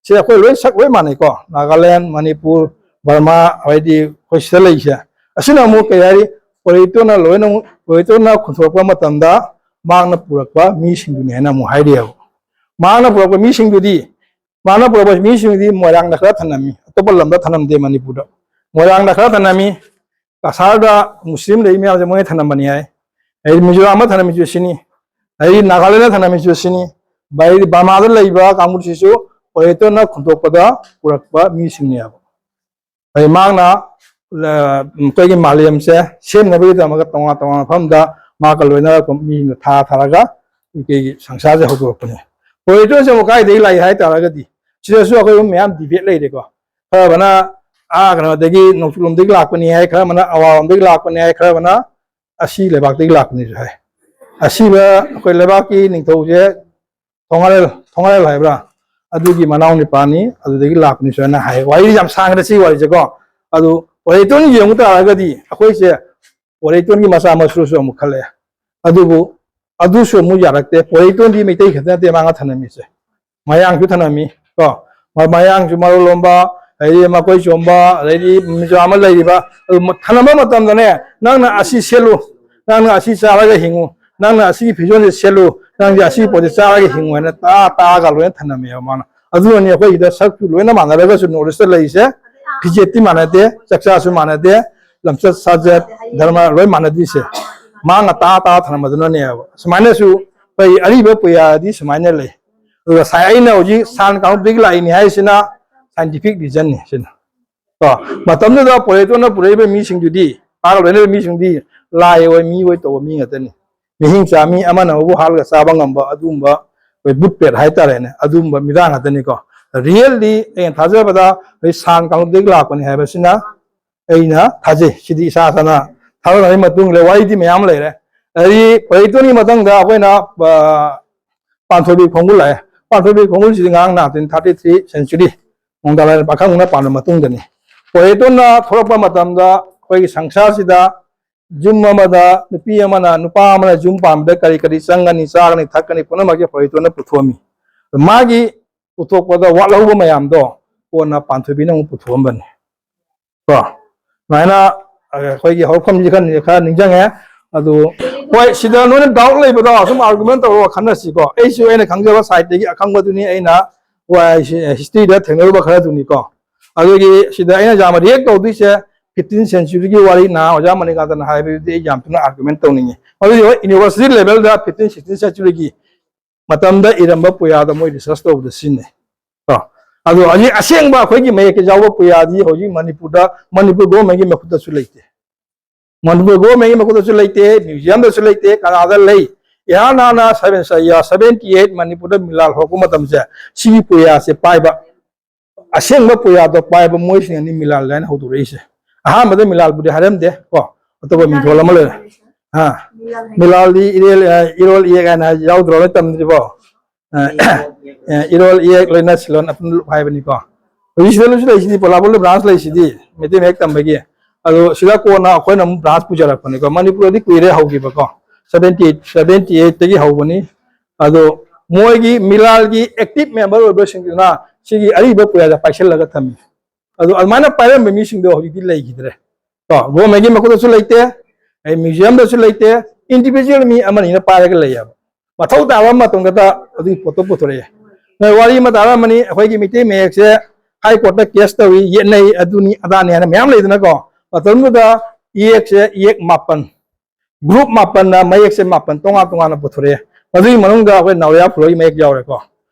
ꯁꯤ ꯑꯩꯈꯣꯏ ꯂꯣꯏ ꯁꯛ ꯂꯣꯏ ꯃꯥꯟꯅꯩꯀꯣ꯫ ꯅꯥꯒꯥꯂꯦꯟ, ꯃꯅꯤꯄꯨꯔ, ꯕꯔꯃꯥ, ꯍꯥꯏꯗꯤ ꯑꯩꯈꯣꯏ ꯁꯤꯗ ꯂꯩꯔꯤꯁꯦ꯫ ꯑꯁꯤꯅ ꯑꯃꯨꯛ ꯀꯩ ꯍꯥꯏꯔꯤ? ꯄꯣꯏꯔꯩꯇꯣꯟꯅ ꯂꯣꯏꯅ ꯑꯃꯨꯛ, ꯄꯣꯏꯔꯩꯇꯣꯟꯅ ꯈꯨꯟꯇꯣꯔꯛꯄ ꯃꯇꯝꯗ ꯃꯍꯥꯛꯅ ꯄꯨꯔꯛꯄ ꯃꯤꯁꯤꯡꯗꯨꯅꯤ ꯍꯥꯏꯅ ꯑꯃꯨꯛ ꯍꯥꯏꯔꯤꯑꯕ꯫ ꯃꯍꯥꯛꯅ ꯄꯨꯔꯛꯄ ꯃꯤꯁꯤꯡꯗꯨꯗꯤ, ꯃꯍꯥꯛꯅ ꯄꯨꯔꯛꯄ ꯃꯤꯁꯤꯡꯗꯨꯗꯤ ꯃꯣꯏꯔꯥꯡꯗ ꯈꯔ ꯊꯅꯝꯃꯤ, ꯑꯇꯣꯞꯄ ꯂꯝꯗ ꯊꯅꯝꯗꯦ ꯃꯅꯤꯄꯨꯔꯗ꯫ ꯃꯣꯏꯔꯥꯡꯗ ꯈꯔ ꯊꯅꯝꯃꯤ, ꯀꯁꯥꯔꯗ ꯃꯨꯁꯂꯤꯝ ꯂꯩ ꯃꯌꯥꯝꯁꯦ ꯃꯣꯏꯅ ꯊꯅꯝꯕꯅꯤ ꯍꯥꯏ꯫ ꯑꯩ ꯃꯤꯖꯣꯔꯥꯝꯗ ꯊꯅꯝꯃꯤꯁꯨ ꯁꯤꯅꯤ, ꯑꯩ ꯅꯥꯒꯥꯂꯦꯟꯗ ꯊꯅꯝꯃꯤꯁꯨ ꯁꯤꯅꯤ, ꯑꯩ ꯕꯔꯃꯥꯗ ꯂꯩꯕ ꯀꯥꯡꯕꯨꯁꯤꯁꯨ ꯄꯣꯏꯔꯩꯇꯣꯟꯅ ꯈꯨꯟꯇꯣꯛꯄꯗ ꯄꯨꯔꯛꯄ ꯃꯤꯁꯤꯡꯅꯦꯕ꯫ ꯑꯩ ꯃꯍꯥꯛꯅ, ꯑ, ꯑꯩꯈꯣꯏꯒꯤ ꯃꯥꯂꯦꯝꯁꯦ ꯁꯦꯝꯅꯕꯒꯤꯗꯃꯛꯇ ꯇꯣꯉꯥꯟ ꯇꯣꯉꯥꯟꯕ ꯃꯐꯝꯗ ꯃꯍꯥꯛꯀ ꯂꯣꯏꯅꯔꯛꯄ ꯃꯤꯁꯤꯡꯗꯣ ꯊꯥ ꯊꯥꯔꯒ ꯑꯩꯈꯣꯏꯒꯤ ꯁꯪꯁꯥꯔꯁꯦ ꯍꯧꯗꯣꯔꯛꯄꯅꯦ꯫ ꯄꯣꯏꯔꯩꯇꯣꯟꯁꯦ ꯑꯃꯨꯛ ꯀꯥꯏꯗꯒꯤ ꯂꯥꯛꯏ ꯍꯥꯏ ꯇꯥꯔꯒꯗꯤ, ꯁꯤꯗꯁꯨ ꯑꯩꯈꯣꯏ ꯃꯌꯥꯝ ꯗꯤꯕꯦꯠ ꯂꯩꯔꯦꯀꯣ꯫ ꯈꯔ ꯑꯃꯅ ꯑꯥ ꯀꯩꯅꯣꯗꯒꯤ, ꯅꯣꯡꯆꯨꯞꯂꯣꯝꯗꯒꯤ ꯂꯥꯛꯄꯅꯤ ꯍꯥꯏ, ꯈꯔ ꯑꯃꯅ ꯑꯋꯥꯡꯂꯣꯝꯗꯒꯤ ꯂꯥꯛꯄꯅꯤ ꯍꯥꯏ, ꯈꯔ ꯑꯃꯅ ꯑꯁꯤ ꯂꯩꯕꯥꯛꯇꯒꯤ ꯂꯥꯛꯄꯅꯤꯁꯨ ꯍꯥꯏ꯫ ꯑꯁꯤꯕ ꯑꯩꯈꯣꯏ ꯂꯩꯕꯥꯛꯀꯤ ꯅꯤꯡꯊꯧꯁꯦ ꯊꯣꯉꯥꯔꯦꯜ, ꯊꯣꯉꯥꯔꯦꯜ ꯍꯥꯏꯕ꯭ꯔꯥ, ꯑꯗꯨꯒꯤ ꯃꯅꯥꯎ ꯅꯤꯄꯥꯅꯤ, ꯑꯗꯨꯗꯒꯤ ꯂꯥꯛꯄꯅꯤꯁꯨ ꯍꯥꯏꯅ ꯍꯥꯏ꯫ ꯋꯥꯔꯤꯗꯤ ꯌꯥꯝ ꯁꯥꯡꯈ꯭ꯔꯦ ꯁꯤꯒꯤ ꯋꯥꯔꯤꯁꯦꯀꯣ꯫ ꯑꯗꯨ ꯄꯣꯏꯔꯩꯇꯣꯟ ꯌꯦꯡꯉꯨ ꯇꯥꯔꯒꯗꯤ ꯑꯩꯈꯣꯏꯁꯦ ꯄꯣꯏꯔꯩꯇꯣꯟꯒꯤ ꯃꯆꯥ ꯃꯁꯨꯁꯨ ꯑꯃꯨꯛ ꯈꯜꯂꯛꯑꯦ꯫ ꯑꯗꯨꯕꯨ ꯑꯗꯨꯁꯨ ꯑꯃꯨꯛ ꯌꯥꯔꯛꯇꯦ꯫ ꯄꯣꯏꯔꯩꯇꯣꯟꯗꯤ ꯃꯩꯇꯩ ꯈꯛꯇ ꯅꯠꯇꯦ ꯃꯥꯡꯉ ꯊꯅꯝꯃꯤꯁꯦ, ꯃꯌꯥꯡꯁꯨ ꯊꯅꯝꯃꯤ ꯀꯣ꯫ ꯃ-, ꯃꯌꯥꯡꯁꯨ, ꯃꯔꯣꯜ ꯂꯣꯝꯕ, ꯑꯗꯩꯗꯤ ꯃꯀꯣꯏ ꯆꯣꯝꯕ, ꯑꯗꯩꯗꯤ ꯃꯤꯖꯣꯔꯥꯝꯗ ꯂꯩꯔꯤꯕ, ꯑꯗꯨ ꯃ-, ꯊꯅꯝꯕ ꯃꯇꯝꯗꯅꯦ, ꯅꯪꯅ ꯑꯁꯤ ꯁꯦꯠꯂꯨ, ꯅꯪꯅ ꯑꯁꯤ ꯆꯥꯔꯒ ꯍꯤꯡꯉꯨ, ꯅꯪꯅ ꯑꯁꯤꯒꯤ ꯐꯤꯖꯣꯜꯁꯦ ꯁꯦꯠꯂꯨ, ꯅꯪꯗꯤ ꯑꯁꯤꯒꯤ ꯄꯣꯠꯁꯦ ꯆꯥꯔꯒ ꯍꯤꯡꯉꯨ ꯍꯥꯏꯅ ꯇꯥ ꯇꯥꯒ ꯂꯣꯏꯅ ꯊꯅꯝꯃꯦꯕ ꯃꯥꯅ꯫ ꯑꯗꯨꯅꯅꯤ ꯑꯩꯈꯣꯏꯒꯤꯗ ꯁꯛꯁꯨ ꯂꯣꯏꯅ ꯃꯥꯟꯅꯔꯒꯁꯨ ꯅꯣꯔꯠ ꯏꯁꯇ ꯂꯩꯔꯤꯁꯦ, ꯐꯤꯖꯦꯠꯇꯤ ꯃꯥꯟꯅꯗꯦ, ꯆꯥꯛꯆꯥꯁꯨ ꯃꯥꯟꯅꯗꯦ, ꯂꯝꯆꯠ ꯁꯥꯖꯠ, ꯙꯔꯃ ꯂꯣꯏ ꯃꯥꯟꯅꯗ꯭ꯔꯤꯁꯦ꯫ ꯃꯥꯡꯅ ꯇꯥ ꯇꯥ ꯊꯅꯝꯕꯗꯨꯅꯅꯦꯕ꯫ ꯁꯨꯃꯥꯏꯅꯁꯨ ꯑꯩꯈꯣꯏ ꯑꯔꯤꯕ ꯄꯨꯌꯥꯗꯤ ꯁꯨꯃꯥꯏꯅ ꯂꯩ꯫ ꯑꯗꯨꯒ ꯉꯁꯥꯏ ꯑꯩꯅ ꯍꯧꯖꯤꯛ ꯁꯥꯟ ꯀꯥꯡꯂꯨꯞꯇꯒꯤ ꯂꯥꯛꯏꯅꯤ ꯍꯥꯏꯁꯤꯅ ꯁꯥꯏꯟꯇꯤꯐꯤꯛ ꯔꯤꯖꯟꯅꯤ ꯁꯤꯅ꯫ ꯀꯣ, ꯃꯇꯝꯗꯨꯗ ꯄꯣꯏꯔꯩꯇꯣꯟꯅ ꯄꯨꯔꯛꯏꯕ ꯃꯤꯁꯤꯡꯗꯨꯗꯤ, ꯃꯥꯒ ꯂꯣꯏꯅꯔꯤꯕ ꯃꯤꯁꯤꯡꯗꯤ ꯂꯥꯏ ꯑꯣꯏ, ꯃꯤ ꯑꯣꯏ ꯇꯧꯕ ꯃꯤ ꯉꯥꯛꯇꯅꯤ꯫ ꯃꯤꯍꯤꯡ ꯆꯥ ꯃꯤ ꯑꯃꯅ ꯑꯃꯕꯨ ꯍꯥꯠꯂꯒ ꯆꯥꯕ ꯉꯝꯕ ꯑꯗꯨꯒꯨꯝꯕ ꯑꯩꯈꯣꯏ ꯕꯨꯠ ꯄꯦꯠ ꯍꯥꯏꯇꯥꯔꯦꯅꯦ, ꯑꯗꯨꯒꯨꯝꯕ ꯃꯤꯔꯥ ꯉꯥꯛꯇꯅꯤꯀꯣ꯫ ꯔꯤꯌꯦꯜꯂꯤ ꯑꯩꯅ ꯊꯥꯖꯕꯗ ꯑꯩꯈꯣꯏ ꯁꯥꯟ ꯀꯥꯡꯂꯨꯞꯇꯒꯤ ꯂꯥꯛꯄꯅꯤ ꯍꯥꯏꯕꯁꯤꯅ ꯑꯩꯅ ꯊꯥꯖꯩ꯫ ꯁꯤꯗꯤ ꯏꯁꯥ ꯏꯁꯥꯅ ꯊꯥꯖꯅꯕꯒꯤ ꯃꯇꯨꯡ ꯏꯜꯂꯦ꯫ ꯋꯥꯔꯤꯗꯤ ꯃꯌꯥꯝ ꯂꯩꯔꯦ꯫ ꯑꯗꯒꯤ ꯄꯣꯏꯔꯩꯇꯣꯟꯒꯤ ꯃꯇꯥꯡꯗ ꯑꯩꯈꯣꯏꯅ, ꯑ, ꯄꯥꯟꯊꯣꯏꯕꯤ ꯈꯣꯡꯒꯨꯜ ꯍꯥꯏ꯫ ꯄꯥꯟꯊꯣꯏꯕꯤ ꯈꯣꯡꯒꯨꯜꯁꯤꯗꯤ ꯉꯔꯥꯡ ꯅꯍꯥꯟ ꯊꯥꯔꯇꯤ ꯊ꯭ꯔꯤ ꯁꯦꯟꯆꯨꯔꯤ, ꯅꯣꯡꯗꯥ ꯂꯥꯏꯔꯦꯟ ꯄꯥꯈꯪꯕꯅ ꯄꯥꯟꯕ ꯃꯇꯨꯡꯗꯅꯤ꯫ ꯄꯣꯏꯔꯩꯇꯣꯟꯅ ꯊꯣꯛꯂꯛꯄ ꯃꯇꯝꯗ ꯑꯩꯈꯣꯏꯒꯤ ꯁꯪꯁꯥꯔꯁꯤꯗ ꯌꯨꯝ ꯑꯃꯗ ꯅꯨꯄꯤ ꯑꯃꯅ, ꯅꯨꯄꯥ ꯑꯃꯅ ꯌꯨꯝ ꯄꯥꯟꯕꯗ ꯀꯔꯤ ꯀꯔꯤ ꯆꯪꯒꯅꯤ, ꯆꯥꯒꯅꯤ, ꯊꯛꯀꯅꯤ ꯄꯨꯝꯅꯃꯛꯁꯦ ꯄꯣꯏꯔꯩꯇꯣꯟꯅ ꯄꯨꯊꯣꯛꯑꯝꯃꯤ꯫ ꯃꯥꯒꯤ ꯄꯨꯊꯣꯛꯄꯗ ꯋꯥꯠꯍꯧꯕ ꯃꯌꯥꯝꯗꯣ ꯀꯣꯟꯅ ꯄꯥꯟꯊꯣꯏꯕꯤꯅ ꯑꯃꯨꯛ ꯄꯨꯊꯣꯛꯑꯝꯕꯅꯤ꯫ ꯀꯣ, ꯁꯨꯃꯥꯏꯅ ꯑꯩꯈꯣꯏꯒꯤ ꯍꯧꯔꯛꯐꯝꯁꯤ ꯈꯔ, ꯈꯔ ꯅꯤꯡꯁꯤꯡꯉꯦ꯫ ꯑꯗꯨ ꯍꯣꯏ, ꯁꯤꯗ ꯅꯣꯏꯅ ꯗꯥꯎꯠ ꯂꯩꯕꯗꯣ ꯁꯨꯝ ꯑꯥꯔꯒꯨꯃꯦꯟ ꯇꯧꯔꯒ ꯈꯟꯅꯁꯤꯀꯣ꯫ ꯑꯩꯁꯨ ꯑꯩꯅ ꯈꯪꯖꯕ ꯁꯥꯏꯠꯇꯒꯤ ꯑꯈꯪꯕꯗꯨꯅꯤ ꯑꯩꯅ ꯍꯤꯁꯇ꯭ꯔꯤꯗ ꯊꯦꯡꯅꯔꯨꯕ ꯈꯔꯗꯨꯅꯤꯀꯣ꯫ ꯑꯗꯨꯒꯤ ꯁꯤꯗ ꯑꯩꯅ ꯌꯥꯝꯅ ꯔꯤꯌꯦꯛ ꯇꯧꯗꯣꯏꯁꯦ ꯐꯤꯐꯇꯤꯟ ꯁꯦꯟꯆꯨꯔꯤꯒꯤ ꯋꯥꯔꯤ, ꯅꯍꯥ ꯑꯣꯖꯥ ꯃꯅꯤꯀꯥꯟꯇꯅ ꯍꯥꯏꯕꯗꯨꯗꯤ ꯑꯩ ꯌꯥꯝ ꯊꯤꯅ ꯑꯥꯔꯒꯨꯃꯦꯟ ꯇꯧꯅꯤꯡꯉꯤ꯫ ꯃꯗꯨꯗꯤ ꯍꯣꯏ, ꯌꯨꯅꯤꯚꯔꯁꯤꯇꯤ ꯂꯦꯚꯦꯜꯗ ꯐꯤꯐꯇꯤꯟ ꯁꯤꯛꯁꯇꯤꯟ ꯁꯦꯟꯆꯨꯔꯤꯒꯤ ꯃꯇꯝꯗ ꯏꯔꯝꯕ ꯄꯨꯌꯥꯗ ꯃꯣꯏ ꯔꯤꯁꯔꯁ ꯇꯧꯕꯗ ꯁꯤꯖꯤꯟꯅꯩ꯫ ꯀꯣ? ꯑꯗꯣ ꯍꯧꯖꯤꯛ ꯑꯁꯦꯡꯕ ꯑꯩꯈꯣꯏꯒꯤ ꯃꯌꯦꯛꯇ ꯌꯥꯎꯕ ꯄꯨꯌꯥꯗꯤ ꯍꯧꯖꯤꯛ ꯃꯅꯤꯄꯨꯔꯗ, ꯃꯅꯤꯄꯨꯔ ꯒꯣꯔꯃꯦꯟꯒꯤ ꯃꯈꯨꯠꯇꯁꯨ ꯂꯩꯇꯦ꯫ ꯃꯅꯤꯄꯨꯔ ꯒꯣꯔꯃꯦꯟꯒꯤ ꯃꯈꯨꯠꯇꯁꯨ ꯂꯩꯇꯦ, ꯃ꯭ꯌꯨꯖꯤꯌꯝꯗꯁꯨ ꯂꯩꯇꯦ, ꯀꯅꯥꯗ ꯂꯩ? ꯏꯍꯥꯟ ꯍꯥꯟꯅ seven, seventy eight ꯃꯅꯤꯄꯨꯔꯗ ꯃꯤꯂꯥꯜ ꯍꯧꯔꯛꯄ ꯃꯇꯝꯁꯦ, ꯁꯤꯒꯤ ꯄꯨꯌꯥꯁꯦ ꯄꯥꯏꯕ, ꯑꯁꯦꯡꯕ ꯄꯨꯌꯥꯗꯣ ꯄꯥꯏꯕ ꯃꯣꯏꯁꯤꯡꯅꯅꯤ ꯃꯤꯂꯥꯜ ꯍꯥꯏꯅ ꯍꯧꯗꯣꯔꯛꯏꯁꯦ꯫ ꯑꯍꯥꯟꯕꯗ ꯃꯤꯂꯥꯜꯕꯨꯗꯤ ꯍꯥꯏꯔꯝꯗꯦ ꯀꯣ, ꯑꯇꯣꯞꯄ ꯃꯤꯡꯊꯣꯜ ꯑꯃ ꯂꯩꯔꯦ꯫ ꯍꯥ? ꯃꯤꯂꯥꯜꯗꯤ ꯏꯔꯦꯜ, ꯑ, ꯏꯔꯣꯜ ꯏꯌꯦꯛ ꯍꯥꯏꯅ ꯌꯥꯎꯗ꯭ꯔꯣ? ꯅꯣꯏ ꯇꯝꯗ꯭ꯔꯤꯕꯣ? ꯑ, ꯑ, ꯏꯔꯣꯜ ꯏꯌꯦꯛ ꯂꯣꯏꯅ ꯁꯤꯂꯣꯟ ꯑꯄꯨꯟ ꯂꯨꯞ ꯍꯥꯏꯕꯅꯤꯀꯣ꯫ ꯍꯧꯖꯤꯛ ꯁꯤꯗ ꯂꯣꯏꯁꯨ ꯂꯩꯁꯤꯗꯤ, ꯄꯣꯂꯥꯕꯣꯜꯗ branch ꯂꯩꯁꯤꯗꯤ, ꯃꯩꯇꯩ ꯃꯌꯦꯛ ꯇꯝꯕꯒꯤ꯫ ꯑꯗꯣ ꯁꯤꯗ ꯀꯣꯟꯅ ꯑꯩꯈꯣꯏꯅ ꯑꯃꯨꯛ branch ꯄꯨꯖꯔꯛꯄꯅꯤꯀꯣ꯫ ꯃꯅꯤꯄꯨꯔꯗꯤ ꯀꯨꯏꯔꯦ ꯍꯧꯈꯤꯕꯀꯣ꯫ Seventy eight, seventy eight ꯇꯒꯤ ꯍꯧꯕꯅꯤ꯫ ꯑꯗꯣ ꯃꯣꯏꯒꯤ ꯃꯤꯂꯥꯜꯒꯤ active member ꯑꯣꯏꯕꯁꯤꯡꯗꯨꯅ ꯁꯤꯒꯤ ꯑꯔꯤꯕ ꯄꯨꯌꯥꯗ ꯄꯥꯏꯁꯤꯜꯂꯒ ꯊꯝꯃꯤ꯫ ꯑꯗꯣ ꯑꯗꯨꯃꯥꯏꯅ ꯄꯥꯏꯔꯝꯕ ꯃꯤꯁꯤꯡꯗꯣ ꯍꯧꯖꯤꯛꯇꯤ ꯂꯩꯈꯤꯗ꯭ꯔꯦ꯫ ꯀꯣ, governmentꯀꯤ ꯃꯈꯨꯠꯇꯁꯨ ꯂꯩꯇꯦ, ꯑꯩ museumꯗꯁꯨ ꯂꯩꯇꯦ, individual ꯃꯤ ꯑꯃꯅꯤꯅ ꯄꯥꯏꯔꯒ ꯂꯩꯌꯦꯕ꯫ ꯃꯊꯧ ꯇꯥꯕ ꯃꯇꯝꯗꯇ ꯑꯗꯨꯒꯤ ꯄꯣꯠꯇꯣ ꯄꯨꯊꯣꯔꯛꯑꯦ꯫ ꯅꯣꯏ ꯋꯥꯔꯤ ꯑꯃ ꯇꯥꯔꯝꯃꯅꯤ, ꯑꯩꯈꯣꯏꯒꯤ ꯃꯤꯇꯩ ꯃꯌꯦꯛꯁꯦ High Courtꯇ case ꯇꯧꯏ, ꯌꯦꯠꯅꯩ, ꯑꯗꯨꯅꯤ ꯑꯗꯥꯅꯤ ꯍꯥꯏꯅ ꯃꯌꯥꯝ ꯂꯩꯗꯅꯀꯣ꯫ ꯃꯇꯝꯗꯨꯗ ꯏꯌꯦꯛꯁꯦ ꯏꯌꯦꯛ ꯃꯥꯄꯟ, group ꯃꯥꯄꯟꯅ ꯃꯌꯦꯛꯁꯦ ꯃꯥꯄꯟ ꯇꯣꯉꯥꯟ ꯇꯣꯉꯥꯟꯅ ꯄꯨꯊꯣꯔꯛꯑꯦ꯫ ꯃꯗꯨꯒꯤ ꯃꯅꯨꯡꯗ ꯑꯩꯈꯣꯏ ꯅꯥꯎꯔꯤꯌꯥ ꯐꯨꯂꯣꯒꯤ ꯃꯌꯦꯛ ꯌꯥꯎꯔꯦꯀꯣ꯫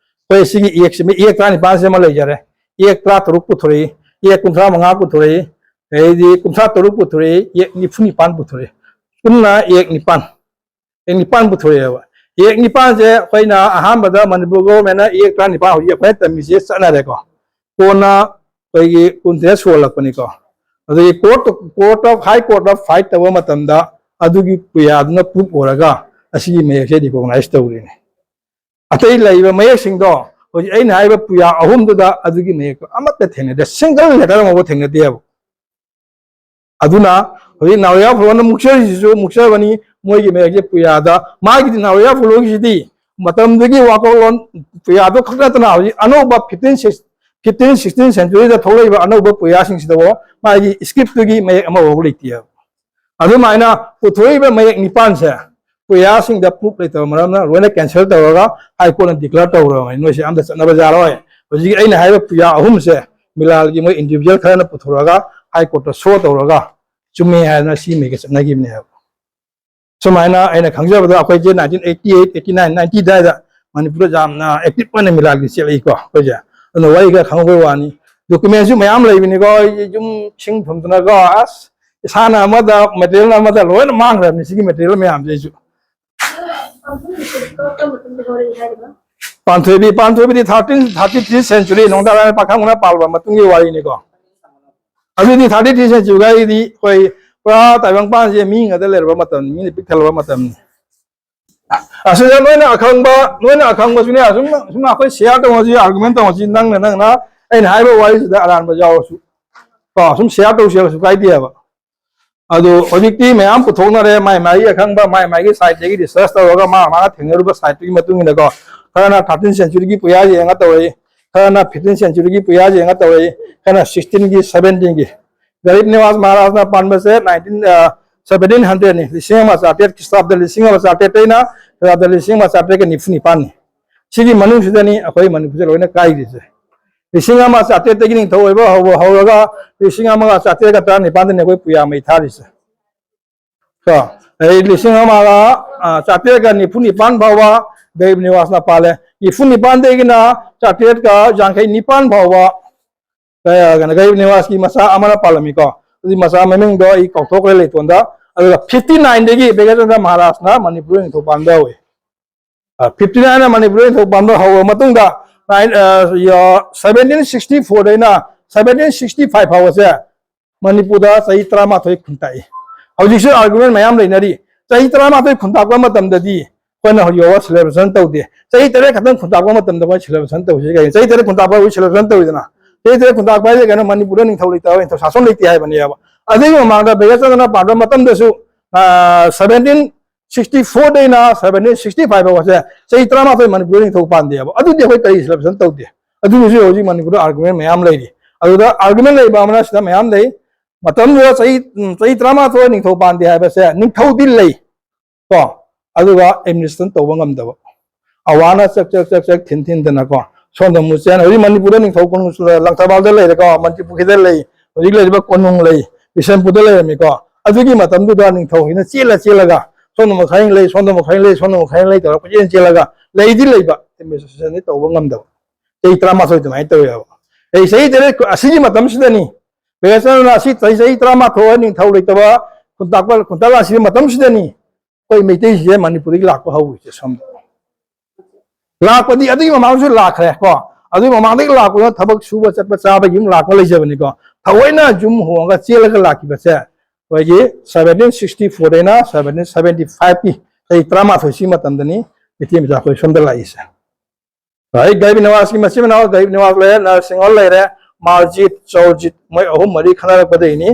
ꯑꯩꯈꯣꯏ ꯁꯤꯒꯤ ꯏꯌꯦꯛꯁꯤ, ꯏꯌꯦꯛ ꯇꯔꯥꯅꯤꯄꯥꯟꯁꯦ ꯑꯃ ꯂꯩꯖꯔꯦ꯫ ꯏꯌꯦꯛ ꯇꯔꯥꯇꯔꯨꯛ ꯄꯨꯊꯣꯔꯛꯏ, ꯏꯌꯦꯛ ꯀꯨꯟꯊ꯭ꯔꯥ ꯃꯉꯥ ꯄꯨꯊꯣꯔꯛꯏ, ꯑꯗꯩꯗꯤ ꯀꯨꯟꯊ꯭ꯔꯥ ꯇꯔꯨꯛ ꯄꯨꯊꯣꯔꯛꯏ, ꯏꯌꯦꯛ ꯅꯤꯐꯨ ꯅꯤꯄꯥꯟ ꯄꯨꯊꯣꯔꯛꯏ꯫ ꯄꯨꯟꯅ ꯏꯌꯦꯛ ꯅꯤꯄꯥꯟ, ꯏꯌꯦꯛ ꯅꯤꯄꯥꯟ ꯄꯨꯊꯣꯔꯛꯑꯦꯕ꯫ ꯏꯌꯦꯛ ꯅꯤꯄꯥꯟꯁꯦ ꯑꯩꯈꯣꯏꯅ ꯑꯍꯥꯟꯕꯗ ꯃꯅꯤꯄꯨꯔ governmentꯅ ꯏꯌꯦꯛ ꯇꯔꯥꯅꯤꯄꯥꯟ ꯍꯧꯖꯤꯛ ꯑꯩꯈꯣꯏꯅ ꯇꯝꯃꯤꯁꯦ ꯆꯠꯅꯔꯦꯀꯣ꯫ ꯀꯣꯟꯅ ꯑꯩꯈꯣꯏꯒꯤ ꯀꯨꯟꯇꯔꯦꯠ ꯁꯨꯍꯜꯂꯛꯄꯅꯤꯀꯣ꯫ ꯑꯗꯨꯒꯤ court, court of, High Courtꯇ fight ꯇꯧꯕ ꯃꯇꯝꯗ ꯑꯗꯨꯒꯤ ꯄꯨꯌꯥꯗꯨꯅ proof ꯑꯣꯏꯔꯒ ꯑꯁꯤꯒꯤ ꯃꯌꯦꯛꯁꯦ recognize ꯇꯧꯔꯤꯅꯤ꯫ ꯑꯇꯩ ꯂꯩꯔꯤꯕ ꯃꯌꯦꯛꯁꯤꯡꯗꯣ ꯍꯧꯖꯤꯛ ꯑꯩꯅ ꯍꯥꯏꯔꯤꯕ ꯄꯨꯌꯥ ꯑꯍꯨꯝꯗꯨꯗ ꯑꯗꯨꯒꯤ ꯃꯌꯦꯛꯇꯣ ꯑꯃꯠꯇ ꯊꯦꯡꯅꯗꯦ, single letter ꯑꯃꯐꯥꯎ ꯊꯦꯡꯅꯗꯦꯕ꯫ ꯑꯗꯨꯅ ꯍꯧꯖꯤꯛ ꯅꯥꯎꯔꯤꯌꯥ ꯐꯨꯂꯣꯅ ꯃꯨꯛꯆꯔꯤꯁꯤꯁꯨ ꯃꯨꯛꯆꯕꯅꯤ, ꯃꯣꯏꯒꯤ ꯃꯌꯦꯛꯁꯦ ꯄꯨꯌꯥꯗ, ꯃꯥꯒꯤꯗꯤ ꯅꯥꯎꯔꯤꯌꯥ ꯐꯨꯂꯣꯒꯤꯁꯤꯗꯤ ꯃꯇꯝꯗꯨꯒꯤ ꯋꯥꯀꯣꯛꯂꯣꯟ ꯄꯨꯌꯥꯗꯣ ꯈꯛ ꯅꯠꯇꯅ ꯍꯧꯖꯤꯛ ꯑꯅꯧꯕ fifteen, fifteen, sixteen centuryꯗ ꯊꯣꯛꯂꯛꯏꯕ ꯑꯅꯧꯕ ꯄꯨꯌꯥꯁꯤꯡꯁꯤꯗꯕꯨ ꯃꯥꯒꯤ scriptꯇꯨꯒꯤ ꯃꯌꯦꯛ ꯑꯃꯐꯥꯎ ꯂꯩꯇꯦꯕ꯫ ꯑꯗꯨꯃꯥꯏꯅ ꯄꯨꯊꯣꯛꯏꯕ ꯃꯌꯦꯛ ꯅꯤꯄꯥꯟꯁꯦ ꯄꯨꯌꯥꯁꯤꯡꯗ proof ꯂꯩꯇꯕ ꯃꯔꯝꯅ ꯂꯣꯏꯅ cancel ꯇꯧꯔꯒ High Courtꯅ declare ꯇꯧꯔꯕꯅꯤ, ꯅꯣꯏꯁꯦ ꯑꯝꯇ ꯆꯠꯅꯕ ꯌꯥꯔꯣꯏ꯫ ꯍꯧꯖꯤꯛ ꯑꯩꯅ ꯍꯥꯏꯔꯤꯕ ꯄꯨꯌꯥ ꯑꯍꯨꯝꯁꯦ ꯃꯤꯂꯥꯜꯒꯤ ꯃꯣꯏ individual ꯈꯔꯅ ꯄꯨꯊꯣꯔꯛꯑꯒ High Courtꯇ show ꯇꯧꯔꯒ ꯆꯨꯝꯃꯦ ꯍꯥꯏꯗꯅ ꯁꯤ ꯃꯌꯦꯛꯁꯦ ꯆꯠꯅꯈꯤꯕꯅꯦꯕ꯫ ꯁꯨꯃꯥꯏꯅ ꯑꯩꯅ ꯈꯪꯖꯕꯗ ꯑꯩꯈꯣꯏꯁꯦ nineteen eighty eight, eighty nine, ninety ꯑꯗꯨꯋꯥꯏꯗ ꯃꯅꯤꯄꯨꯔꯗ ꯌꯥꯝꯅ active ꯑꯣꯏꯅ ꯃꯤꯂꯥꯜꯒꯤ ꯆꯦꯜꯂꯛꯏꯀꯣ ꯑꯩꯈꯣꯏꯁꯦ꯫ ꯑꯗꯨꯅ ꯋꯥꯔꯤ ꯈꯔ ꯈꯪꯍꯧꯕꯩ ꯋꯥꯅꯤ꯫ Documentꯁꯨ ꯃꯌꯥꯝ ꯂꯩꯕꯅꯤꯀꯣ, ꯑꯩ ꯌꯨꯝ ꯁꯤꯡ ꯊꯨꯝꯗꯅꯀꯣ, ꯑꯁ, ꯏꯁꯥꯅ ꯑꯃꯗ, materialꯅ ꯑꯃꯗ ꯂꯣꯏꯅ ꯃꯥꯡꯈ꯭ꯔꯕꯅꯤ ꯁꯤꯒꯤ material ꯃꯌꯥꯝꯁꯦ ꯑꯩꯁꯨ꯫ ꯄꯥꯟꯊꯣꯏꯕꯤ, ꯄꯥꯟꯊꯣꯏꯕꯤꯗꯤ ꯊꯥꯔꯇꯤꯟ ꯊꯥꯔꯇꯤ ꯊ꯭ꯔꯤ ꯁꯦꯟꯆꯨꯔꯤ ꯅꯣꯡꯗꯥ ꯂꯥꯏꯔꯦꯟ ꯄꯥꯈꯪꯕꯅ ꯄꯥꯜꯂꯕ ꯃꯇꯨꯡꯒꯤ ꯋꯥꯔꯤꯅꯤꯀꯣ꯫ ꯑꯗꯨꯗꯤ ꯊꯥꯔꯇꯤ ꯊ꯭ꯔꯤ ꯁꯦꯟꯆꯨꯔꯤꯒꯤꯗꯤ ꯑꯩꯈꯣꯏ ꯄꯨꯔꯥ ꯇꯥꯏꯕꯪꯄꯥꯟꯁꯦ ꯃꯤ ꯉꯥꯛꯇ ꯂꯩꯔꯕ ꯃꯇꯝꯅꯤ, ꯃꯤꯅ ꯄꯤꯛ ꯊꯜꯂꯕ ꯃꯇꯝꯅꯤ꯫ ꯑꯁꯤꯗ ꯅꯣꯏꯅ ꯑꯈꯪꯕ, ꯅꯣꯏꯅ ꯑꯈꯪꯕꯁꯨꯅꯦ, ꯑꯁꯨꯝ, ꯁꯨꯝ ꯑꯩꯈꯣꯏ ꯁꯤꯌꯥꯔ ꯇꯧꯉꯁꯤ, ꯑꯥꯔꯒꯨꯃꯦꯟ ꯇꯧꯉꯁꯤ, ꯅꯪꯅ, ꯅꯪꯅ ꯑꯩꯅ ꯍꯥꯏꯕ ꯋꯥꯔꯤꯁꯤꯗ ꯑꯔꯥꯟꯕ ꯌꯥꯎꯔꯁꯨ ꯀꯣ, ꯁꯨꯝ ꯁꯤꯌꯥꯔ ꯇꯧꯁꯤ ꯍꯥꯏꯔꯁꯨ ꯀꯥꯏꯗꯦꯕ꯫ ꯑꯗꯨ ꯍꯧꯖꯤꯛꯇꯤ ꯃꯌꯥꯝ ꯄꯨꯊꯣꯛꯅꯔꯦ, ꯃꯥꯏ ꯃꯥꯏꯒꯤ ꯑꯈꯪꯕ ꯃꯥꯏ ꯃꯥꯏꯒꯤ ꯁꯥꯏꯠꯇꯒꯤ ꯔꯤꯁꯔꯁ ꯇꯧꯔꯒ ꯃꯥ ꯃꯥꯅ ꯊꯦꯡꯅꯔꯨꯕ ꯁꯥꯏꯠꯇꯨꯒꯤ ꯃꯇꯨꯡ ꯏꯟꯅꯀꯣ, ꯈꯔꯅ ꯊꯥꯔꯇꯤꯟ ꯁꯦꯟꯆꯨꯔꯤꯒꯤ ꯄꯨꯌꯥ ꯌꯦꯡꯉ ꯇꯧꯔꯛꯏ, ꯈꯔꯅ ꯐꯤꯐꯇꯤꯟ ꯁꯦꯟꯆꯨꯔꯤꯒꯤ ꯄꯨꯌꯥ ꯌꯦꯡꯉ ꯇꯧꯔꯛꯏ, ꯈꯔꯅ ꯁꯤꯛꯁꯇꯤꯟꯒꯤ, ꯁꯕꯦꯟꯇꯤꯟꯒꯤ꯫ ꯒꯔꯤꯕ ꯅꯤꯋꯥꯖ ꯃꯍꯥꯔꯥꯖꯅ ꯄꯥꯟꯕꯁꯦ ꯅꯥꯏꯟꯇꯤꯟ, ꯁꯕꯦꯟꯇꯤꯟ ꯍꯟꯗ꯭ꯔꯦꯠꯅꯤ, ꯂꯤꯁꯤꯡ ꯑꯃ ꯆꯥꯇ꯭ꯔꯦꯠ, ꯈ꯭ꯔꯤꯁꯇꯥꯕꯗ ꯂꯤꯁꯤꯡ ꯑꯃ ꯆꯥꯇ꯭ꯔꯦꯠꯇꯩꯅ ꯈ꯭ꯔꯤꯁꯇꯥꯕꯗ ꯂꯤꯁꯤꯡ ꯑꯃ ꯆꯥꯇ꯭ꯔꯦꯠꯀ ꯅꯤꯐꯨ ꯅꯤꯄꯥꯟꯅꯤ꯫ ꯁꯤꯒꯤ ꯃꯅꯨꯡꯁꯤꯗꯅꯤ ꯑꯩꯈꯣꯏ ꯃꯅꯤꯄꯨꯔꯁꯦ ꯂꯣꯏꯅ ꯀꯥꯏꯔꯤꯁꯦ꯫ ꯂꯤꯁꯤꯡ ꯑꯃ ꯆꯥꯇ꯭ꯔꯦꯠꯇꯒꯤ ꯅꯤꯡꯊꯧ ꯑꯣꯏꯕ ꯍꯧꯕ ꯍꯧꯔꯒ ꯂꯤꯁꯤꯡ ꯑꯃꯒ ꯆꯥꯇ꯭ꯔꯦꯠꯀ ꯇꯔꯥꯅꯤꯄꯥꯟꯗꯅꯤ ꯑꯩꯈꯣꯏ ꯄꯨꯌꯥ ꯃꯩ ꯊꯥꯔꯤꯁꯦ꯫ ꯀꯣ, ꯑꯩ ꯂꯤꯁꯤꯡ ꯑꯃꯒ, ꯑ, ꯆꯥꯇ꯭ꯔꯦꯠꯀ ꯅꯤꯐꯨ ꯅꯤꯄꯥꯟ ꯐꯥꯎꯕ ꯒꯔꯤꯕ ꯅꯤꯋꯥꯖꯅ ꯄꯥꯜꯂꯦ꯫ ꯅꯤꯐꯨ ꯅꯤꯄꯥꯟꯗꯒꯤꯅ ꯆꯥꯇ꯭ꯔꯦꯠꯀ ꯌꯥꯡꯈꯩ ꯅꯤꯄꯥꯟ ꯐꯥꯎꯕ, ꯑ, ꯀꯩꯅꯣ, ꯒꯔꯤꯕ ꯅꯤꯋꯥꯖꯀꯤ ꯃꯆꯥ ꯑꯃꯅ ꯄꯥꯜꯂꯝꯃꯤꯀꯣ꯫ ꯑꯗꯨꯗꯤ ꯃꯆꯥ ꯃꯃꯤꯡꯗꯣ ꯑꯩ ꯀꯥꯎꯊꯣꯛꯈ꯭ꯔꯦ ꯂꯩꯇꯣꯟꯗ꯫ ꯑꯗꯨꯒ ꯐꯤꯐꯇꯤ ꯅꯥꯏꯟꯗꯒꯤ ꯕꯦꯒꯦꯁꯟꯗ꯭ꯔ ꯃꯍꯥꯔꯥꯖꯅ ꯃꯅꯤꯄꯨꯔ ꯅꯤꯡꯊꯧ ꯄꯥꯟꯕ ꯍꯧꯋꯤ꯫ ꯐꯤꯐꯇꯤ ꯅꯥꯏꯟꯅ ꯃꯅꯤꯄꯨꯔ ꯅꯤꯡꯊꯧ ꯄꯥꯟꯕ ꯍꯧꯔꯕ ꯃꯇꯨꯡꯗ, ꯁꯕꯦꯟꯇꯤꯟ ꯁꯤꯛꯁꯇꯤ ꯐꯣꯔꯗꯩꯅ ꯁꯕꯦꯟꯇꯤꯟ ꯁꯤꯛꯁꯇꯤ ꯐꯥꯏꯚ ꯐꯥꯎꯕꯁꯦ ꯃꯅꯤꯄꯨꯔꯗ ꯆꯍꯤ ꯇꯔꯥꯃꯥꯊꯣꯏ ꯈꯨꯟꯇꯥꯛꯏ꯫ ꯍꯧꯖꯤꯛꯁꯨ ꯑꯥꯔꯒꯨꯃꯦꯟ ꯃꯌꯥꯝ ꯂꯩꯅꯔꯤ꯫ ꯆꯍꯤ ꯇꯔꯥꯃꯥꯊꯣꯏ ꯈꯨꯟꯇꯥꯛꯄ ꯃꯇꯝꯗꯗꯤ ꯑꯩꯈꯣꯏꯅ ꯍꯧꯖꯤꯛ ꯐꯥꯎꯕ ꯁꯦꯂꯦꯕ꯭ꯔꯦꯁꯟ ꯇꯧꯗꯦ꯫ ꯆꯍꯤ ꯇꯔꯦꯠ ꯈꯛꯇꯪ ꯈꯨꯟꯇꯥꯛꯄ ꯃꯇꯝꯗ ꯑꯩꯈꯣꯏ ꯁꯦꯂꯦꯕ꯭ꯔꯦꯁꯟ ꯇꯧꯁꯤ ꯀꯩꯅꯣ? ꯆꯍꯤ ꯇꯔꯦꯠ ꯈꯨꯟꯇꯥꯛꯄ ꯍꯧꯖꯤꯛ ꯁꯦꯂꯦꯕ꯭ꯔꯦꯁꯟ ꯇꯧꯔꯤꯗꯅ꯫ ꯆꯍꯤ ꯇꯔꯦꯠ ꯈꯨꯟꯇꯥꯛꯄ ꯍꯥꯏꯁꯦ ꯀꯩꯅꯣ? ꯃꯅꯤꯄꯨꯔꯗ ꯅꯤꯡꯊꯧ ꯂꯩꯇꯕ, ꯅꯤꯡꯊꯧ ꯁꯥꯁꯟ ꯂꯩꯇꯦ ꯍꯥꯏꯕꯅꯦꯕ꯫ ꯑꯗꯨꯒꯤ ꯃꯃꯥꯡꯗ ꯕꯦꯒꯦꯁꯟꯗ꯭ꯔꯅ ꯄꯥꯟꯕ ꯃꯇꯝꯗꯁꯨ, ꯁꯕꯦꯟꯇꯤꯟ ꯁꯤꯛꯁꯇꯤ ꯐꯣꯔꯗꯩꯅ ꯁꯕꯦꯟꯇꯤꯟ ꯁꯤꯛꯁꯇꯤ ꯐꯥꯏꯚ ꯐꯥꯎꯕꯁꯦ ꯆꯍꯤ ꯇꯔꯥꯃꯥꯊꯣꯏ ꯃꯅꯤꯄꯨꯔꯗ ꯅꯤꯡꯊꯧ ꯄꯥꯟꯗꯦꯕ꯫ ꯑꯗꯨꯗꯤ ꯑꯩꯈꯣꯏ ꯀꯔꯤ ꯁꯦꯂꯦꯕ꯭ꯔꯦꯁꯟ ꯇꯧꯗꯦ꯫ ꯑꯗꯨꯒꯤꯁꯨ ꯍꯧꯖꯤꯛ ꯃꯅꯤꯄꯨꯔꯗ ꯑꯥꯔꯒꯨꯃꯦꯟ ꯃꯌꯥꯝ ꯂꯩꯔꯤ꯫ ꯑꯗꯨꯗ ꯑꯥꯔꯒꯨꯃꯦꯟ ꯂꯩꯕ ꯑꯃꯅ ꯁꯤꯗ ꯃꯌꯥꯝ ꯂꯩ꯫ ꯃꯇꯝꯗꯨꯗ ꯆꯍꯤ, ꯎꯝ, ꯆꯍꯤ ꯇꯔꯥꯃꯥꯊꯣꯏ ꯅꯤꯡꯊꯧ ꯄꯥꯟꯗꯦ ꯍꯥꯏꯕꯁꯦ ꯅꯤꯡꯊꯧꯗꯤ ꯂꯩ ꯀꯣ, ꯑꯗꯨꯒ ꯑꯦꯗꯃꯤꯅꯤꯁꯇ꯭ꯔꯦꯁꯟ ꯇꯧꯕ ꯉꯝꯗꯕ꯫ ꯑꯋꯥꯅ ꯆꯦꯛ, ꯆꯦꯛ, ꯆꯦꯛ, ꯆꯦꯛ ꯊꯤꯟ ꯊꯤꯟꯗꯅꯀꯣ, ꯁꯣꯝꯗ ꯑꯃꯨꯛ ꯆꯦꯟ꯫ ꯍꯧꯖꯤꯛ ꯃꯅꯤꯄꯨꯔꯗ ꯅꯤꯡꯊꯧ ꯀꯣꯅꯨꯡ ꯂꯪꯊꯕꯥꯜꯗ ꯂꯩꯔꯦꯀꯣ, ꯃꯟꯇ꯭ꯔꯤꯄꯨꯈ꯭ꯔꯤꯗ ꯂꯩ, ꯍꯧꯖꯤꯛ ꯂꯩꯔꯤꯕ ꯀꯣꯅꯨꯡ ꯂꯩ, ꯕꯤꯁꯦꯝꯄꯨꯔꯗ ꯂꯩꯔꯝꯃꯤꯀꯣ꯫ ꯑꯗꯨꯒꯤ ꯃꯇꯝꯗꯨꯗ ꯅꯤꯡꯊꯧꯁꯤꯅ ꯆꯦꯜꯂ ꯆꯦꯜꯂꯒ ꯁꯣꯝꯗ ꯃꯈꯥꯏ ꯂꯩ, ꯁꯣꯝꯗ ꯃꯈꯥꯏ ꯂꯩ, ꯁꯣꯝꯗ ꯃꯈꯥꯏ ꯂꯩ ꯇꯧꯔꯒ ꯀꯣꯏꯆꯦꯟ ꯆꯦꯜꯂꯒ ꯂꯩꯗꯤ ꯂꯩꯕ, ꯑꯦꯗꯃꯤꯅꯤꯁꯇ꯭ꯔꯦꯁꯟꯗꯤ ꯇꯧꯕ ꯉꯝꯗꯕ꯫ ꯆꯍꯤ ꯇꯔꯥꯃꯥꯊꯣꯏ ꯑꯗꯨꯃꯥꯏꯅ ꯇꯧꯋꯦꯕ꯫ ꯑꯩ ꯆꯍꯤ ꯇꯔꯦꯠ ꯑꯁꯤꯒꯤ ꯃꯇꯝꯁꯤꯗꯅꯤ, ꯕꯦꯒꯦꯁꯟꯗ꯭ꯔꯅ ꯑꯁꯤ ꯆꯍꯤ, ꯆꯍꯤ ꯇꯔꯥꯃꯥꯊꯣꯏ ꯅꯤꯡꯊꯧ ꯂꯩꯇꯕ ꯈꯨꯟꯇꯥꯛꯄ, ꯈꯨꯟꯇꯥꯛ ꯂꯥꯟꯁꯤꯒꯤ ꯃꯇꯝꯁꯤꯗꯅꯤ ꯑꯩꯈꯣꯏ ꯃꯩꯇꯩꯁꯦ ꯃꯅꯤꯄꯨꯔꯗꯒꯤ ꯂꯥꯛꯄ ꯍꯧꯔꯤꯁꯦ ꯁꯣꯝꯗ꯫ ꯂꯥꯛꯄꯗꯤ ꯑꯗꯨꯒꯤ ꯃꯃꯥꯡꯁꯨ ꯂꯥꯛꯈ꯭ꯔꯦ ꯀꯣ꯫ ꯑꯗꯨꯒꯤ ꯃꯃꯥꯡꯗꯒꯤ ꯂꯥꯛꯄꯗ ꯊꯕꯛ ꯁꯨꯕ ꯆꯠꯄ ꯆꯥꯕꯒꯤ ꯑꯗꯨꯝ ꯂꯥꯛꯄ ꯂꯩꯖꯕꯅꯤꯀꯣ꯫ ꯊꯑꯣꯏꯅ ꯌꯨꯝ ꯍꯣꯡꯉꯒ ꯆꯦꯜꯂꯒ ꯂꯥꯛꯈꯤꯕꯁꯦ ꯑꯩꯈꯣꯏꯒꯤ ꯁꯕꯦꯟꯇꯤꯟ ꯁꯤꯛꯁꯇꯤ ꯐꯣꯔꯗꯩꯅ ꯁꯕꯦꯟꯇꯤꯟ ꯁꯦꯕꯦꯟꯇꯤ ꯐꯥꯏꯚꯀꯤ ꯆꯍꯤ ꯇꯔꯥꯃꯥꯊꯣꯏ ꯁꯤ ꯃꯇꯝꯗꯅꯤ ꯃꯩꯇꯩ ꯃꯆꯥ ꯑꯩꯈꯣꯏ ꯁꯣꯝꯗ ꯂꯥꯛꯏꯁꯦ꯫ ꯑꯩ ꯒꯔꯤꯕ ꯅꯤꯋꯥꯖꯀꯤ ꯃꯆꯤꯟ ꯃꯅꯥꯎ ꯒꯔꯤꯕ ꯅꯤꯋꯥꯖ ꯂꯩꯔꯦ, ꯅꯔꯁꯤꯡꯍꯣꯜ ꯂꯩꯔꯦ, ꯃꯥꯔꯖꯤꯠ, ꯆꯧꯔꯖꯤꯠ, ꯃꯣꯏ ꯑꯍꯨꯝ ꯃꯔꯤ ꯈꯠꯅꯔꯛꯄꯗꯒꯤꯅꯤ꯫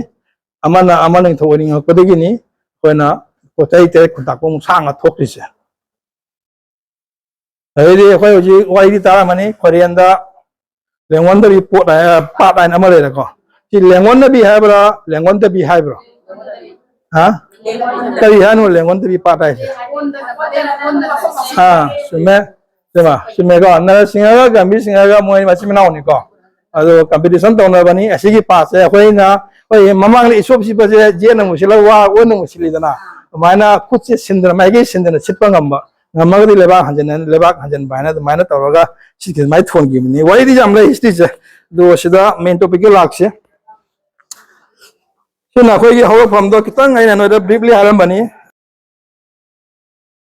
ꯑꯃꯅ ꯑꯃ ꯅꯤꯡꯊꯧ ꯑꯣꯏꯅꯤꯡꯉꯛꯄꯗꯒꯤꯅꯤ꯫ ꯑꯩꯈꯣꯏꯅ ꯄꯣꯠ ꯆꯩ ꯇꯔꯦꯠ ꯈꯨꯟꯇꯥꯛꯄ ꯑꯃꯨꯛ ꯁꯥꯡꯅ ꯊꯣꯛꯈ꯭ꯔꯤꯁꯦ꯫ ꯑꯗꯩꯗꯤ ꯑꯩꯈꯣꯏ ꯍꯧꯖꯤꯛ ꯋꯥꯔꯤꯗꯤ ꯇꯥꯔꯝꯃꯅꯤ, ꯈꯣꯏꯔꯦꯟꯗ ꯂꯦꯡꯉꯣꯟꯗꯕꯤ ꯄꯣꯠ ꯍꯥꯏ-, ꯄꯥꯠ ꯍꯥꯏꯅ ꯑꯃ ꯂꯩꯔꯦꯀꯣ꯫ ꯁꯤ ꯂꯦꯡꯉꯣꯟꯅꯕꯤ ꯍꯥꯏꯕ꯭ꯔꯥ, ꯂꯦꯡꯉꯣꯟꯗꯕꯤ ꯍꯥꯏꯕ꯭ꯔꯣ? ꯍꯥ? ꯀꯔꯤ ꯍꯥꯏꯅꯣ ꯂꯦꯡꯉꯣꯟꯗꯕꯤ ꯄꯥꯠ ꯍꯥꯏꯁꯦ? ꯑꯥ, ꯆꯨꯝꯃꯦ꯫ ꯆꯨꯝꯃꯦ, ꯆꯨꯝꯃꯦꯀꯣ꯫ ꯅꯔꯁꯤꯡꯍꯒ ꯒꯝꯚꯤꯔ ꯁꯤꯡꯍꯒ ꯃꯣꯏ ꯃꯆꯤꯟ ꯃꯅꯥꯎꯅꯤꯀꯣ꯫ ꯑꯗꯣ ꯀꯝꯄꯤꯇꯤꯁꯟ ꯇꯧꯅꯕꯅꯤ꯫ ꯑꯁꯤꯒꯤ ꯄꯥꯠꯁꯦ ꯑꯩꯈꯣꯏꯅ, ꯑꯩꯈꯣꯏ ꯃꯃꯥꯡꯗ ꯏꯁꯣꯞ ꯁꯤꯠꯄꯁꯦ ꯌꯦꯠꯅ ꯑꯃꯨꯛ ꯁꯤꯠꯂꯒ ꯋꯥ ꯑꯣꯏꯅ ꯑꯃꯨꯛ ꯁꯤꯠꯂꯤꯗꯅ, ꯑꯗꯨꯃꯥꯏꯅ ꯈꯨꯠꯁꯦ ꯁꯤꯟꯗꯅ, ꯃꯥꯏꯀꯩ ꯁꯤꯟꯗꯅ ꯁꯤꯠꯄ ꯉꯝꯕ, ꯉꯝꯃꯒꯗꯤ ꯂꯩꯕꯥꯛ ꯍꯟꯖꯤꯟꯅ, ꯂꯩꯕꯥꯛ ꯍꯟꯖꯤꯟꯕ ꯍꯥꯏꯅ ꯑꯗꯨꯃꯥꯏꯅ ꯇꯧꯔꯒ ꯁꯤꯠꯈꯤ-, ꯑꯗꯨꯃꯥꯏꯅ ꯊꯣꯟꯈꯤꯕꯅꯤ꯫ ꯋꯥꯔꯤꯗꯤ ꯌꯥꯝ ꯂꯩ ꯍꯤꯁꯇ꯭ꯔꯤꯁꯦ, ꯑꯗꯣ ꯁꯤꯗ ꯃꯦꯟ ꯇꯣꯄꯤꯛꯀꯤ ꯂꯥꯛꯁꯤ꯫ ꯁꯤꯅ ꯑꯩꯈꯣꯏꯒꯤ ꯍꯧꯔꯛꯐꯝꯗꯣ ꯈꯤꯇꯪ ꯑꯩꯅ ꯅꯣꯏꯗ ꯕ꯭ꯔꯤꯞꯂꯤ ꯍꯥꯏꯔꯝꯕꯅꯤ꯫